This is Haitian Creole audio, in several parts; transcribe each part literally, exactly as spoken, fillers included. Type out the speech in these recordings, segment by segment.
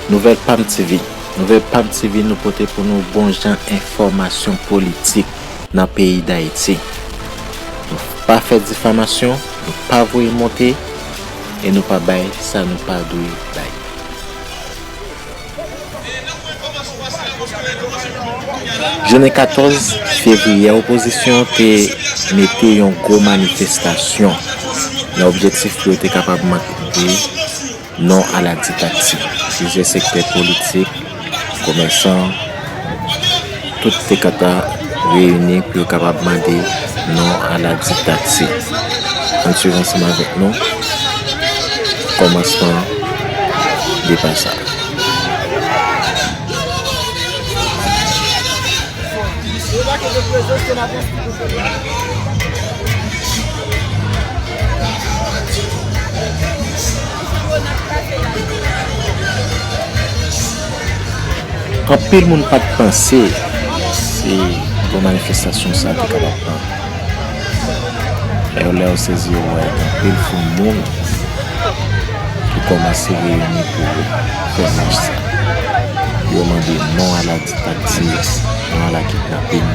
Nouvèl Pam T V. Nouvèl Pam T V, nou pote pou nou bon jan enfòmasyon politik nan peyi Dayiti. Nou pa fè difamasyon, nou pa voye monte, e nou pa bay sa nou pa dwe bay. Jounen katòz fevriye, opozisyon te mete yon gwo manifestasyon nan objektif pou yo te kapab mande non a la diktati. Plizyè sektè politik, komèsan, tout te ka ta reyini pou yo kapab mande non a la diktati. Ann swiv ansanm avèk nou kòmansman depa sa. Anpil moun pa t panse se yon manifestasyon sa te kapab pran. E lè yo sezi, yo wè anpil foul moun ki kòmanse reyini pou yo fè mach sa. Yo mande non a la diktati, non a la kidnapin,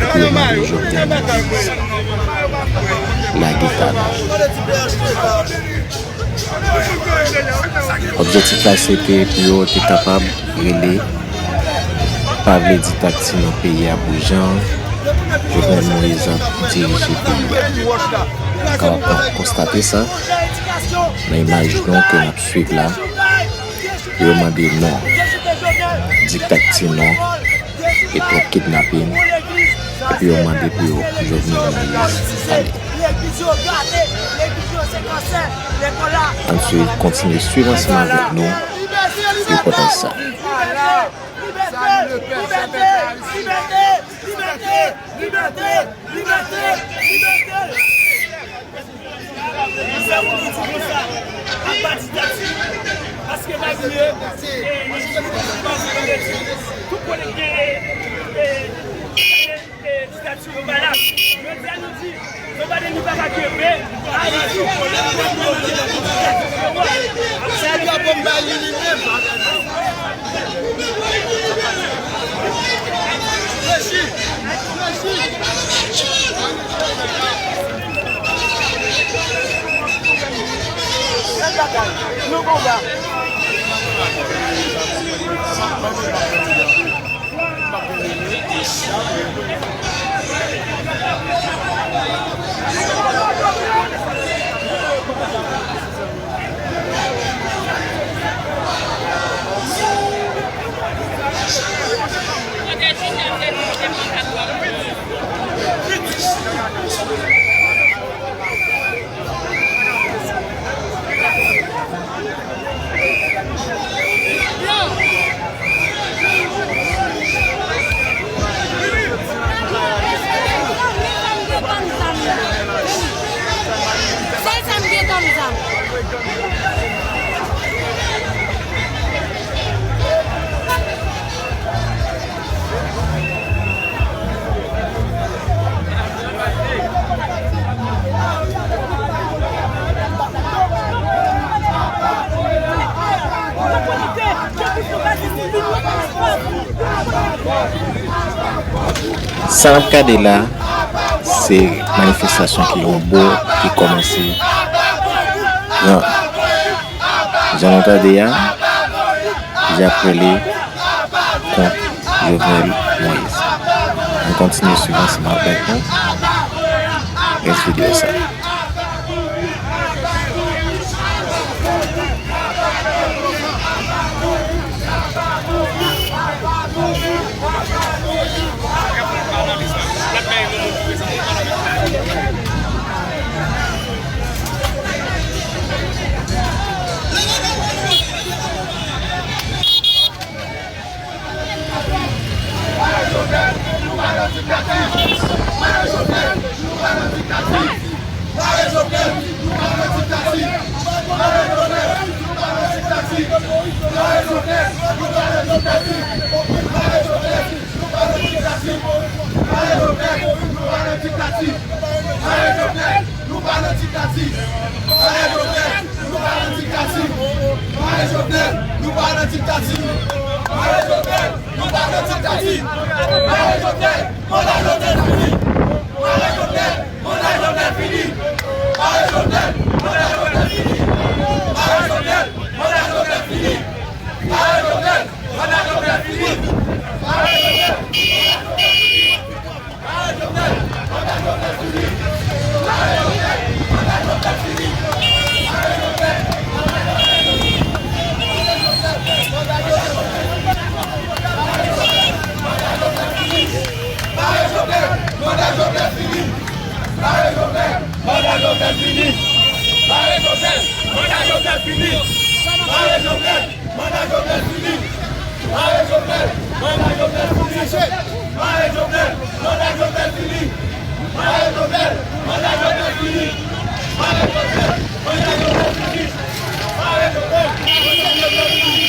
epi yo mande Jovenel Moïse lage kanaj. Objektif la se te pou yo te kapab rele, pa vle ditakti nan peyi a pou jan Jovenel Moïse ap dirije peyi a. Kapab kon-, konstate sa nan imaj nou ke n ap swiv la. Yo mande non, ditakti non, e twòp kidnapin, epi yo mande pou yo Jovenel Moïse ale. Ann swiv, kontinye swiv ansanm avèk nou repòtaj sa. Sa pou nou di konsa, apa diktati, paske pa bliye, e, tout kote gen, e, e, diktati yo pa la. Jodi a nou di, nou pa de, nou pa ka kenbe Ayiti. Sa li ap bay li li menm. Reji! Reji! Sèl sa m gen kòm zam. Sa n ap gade la, se manifestasyon ki yon bò ki kòmanse pran. Jan nou tande a, j ap rele kont Jovenel Moïse. Ann kontinye swiv ansanm avèk nou rès videyo sa. Nou pa nan diktati. Mare Jovenel, nou pa nan diktati. Mare Jovenel, manda Jovenel fini. Mare Jovenel, manda Jovenel fini. Mare Jovenel, manda Jovenel fini. Mare Jovenel, manda Jovenel fini. Mare Jovenel, manda Jovenel fini. Mare Jovenel, manda Jovenel fini. Manda Jovenel fini! Mare Jovenel! Manda Jovenel fini! Mare Jovenel! Manda Jovenel fini! Mare Jovenel! Manda Jovenel fini! Mare Jovenel! Manda Jovenel fini! Mare Jovenel! Manda Jovenel fini! Mare Jovenel! Manda Jovenel fini! Mare Jovenel! Manda Jovenel fini!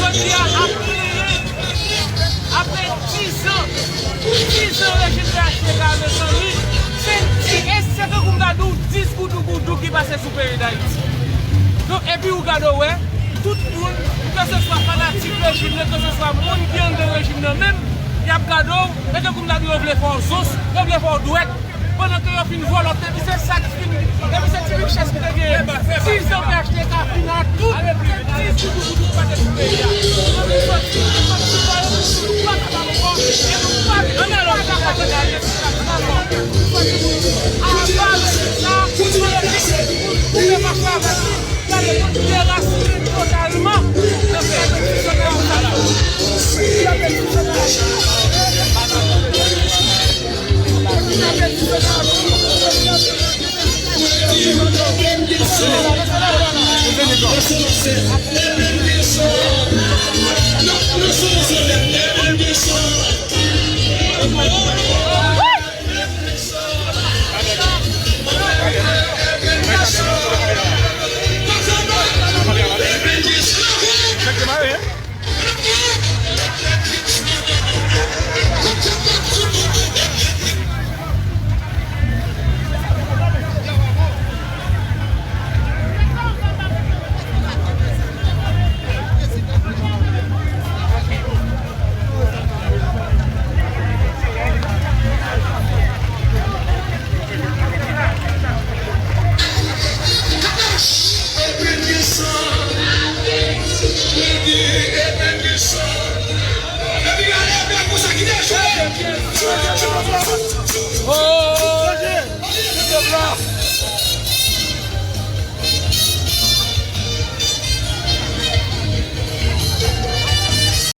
Jodi a, ap plenyen, apre diz an, diz an rejim P H T K, mezanmi, se di, e se tankou m ta di w, dis goudougoudou ki pase sou peyi Dayiti. Donk, epi ou gade w wè, tout moun, keseswa fanatik rejim nan, keseswa moun ki anndan rejim nan menm, y ap gade w, e tankou m ta di yo vle fè w zons, yo vle fè w dwèt. Pandan ke yo fin vòlò, depi se sa ki fin, depi se ti richès ki te genyen, diz an P H T K fin a tout, se diz goudougoudou ki pase sou peyi a. Nou soti, nou soti sou kò yo, nou pa kapab ankò, e nou pa, nou pa kapab ale sou plas la ankò. Nou soti, ava rejim sa, nou pa koupe mache avèk li. Gade, pou n derasinen totalman nan sa yo di se nan sa la. Sa yo di se nan sa la.